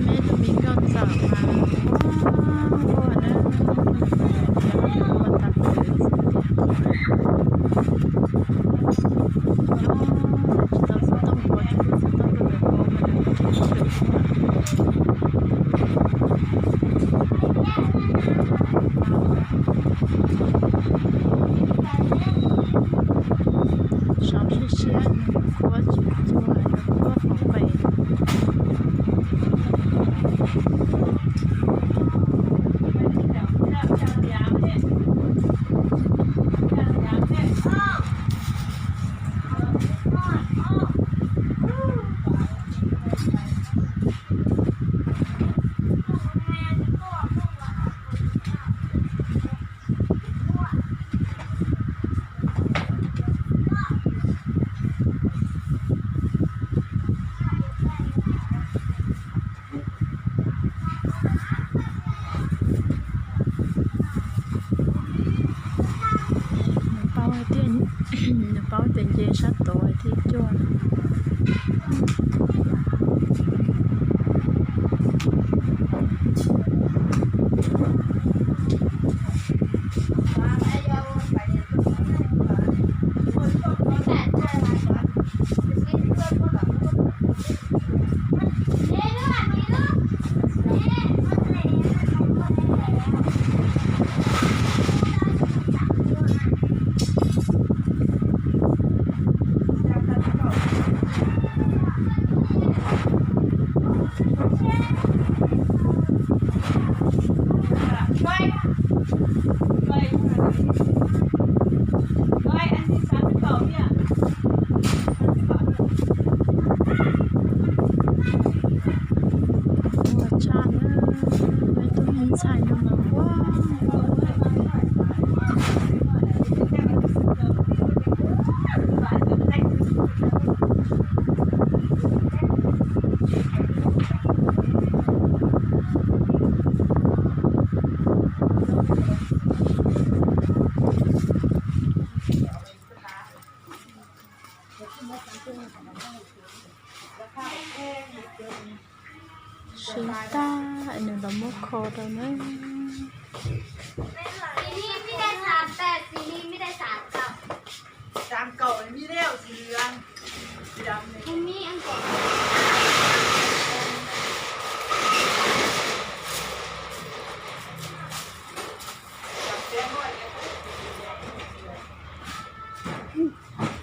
Neb tus me nkauj ntxawm mas nquag nquag na, nquag tag kev xwb tiag. Tsis tau xov tooj ua, tsis muaj xov tooj rau lawv ua mas lawv ua tsis tau. Sov siab siab, nquag tsis tau, nquag pov pes. Nws paub tias, nws paub tias nce sab tod thiaj cuag. Ua tsaug na, peb tus me ntxhais no mas ua. Siv tag nws los muab kho rau na.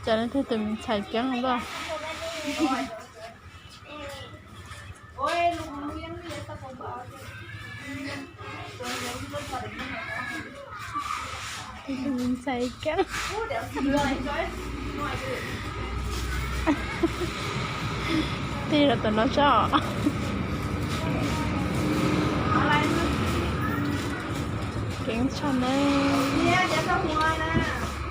Cas nej thiaj tus me ntxhais keeb ua luaj. Tus me ntxhais keeb. Tig rau tom no tso. Keeb tshaj nawb.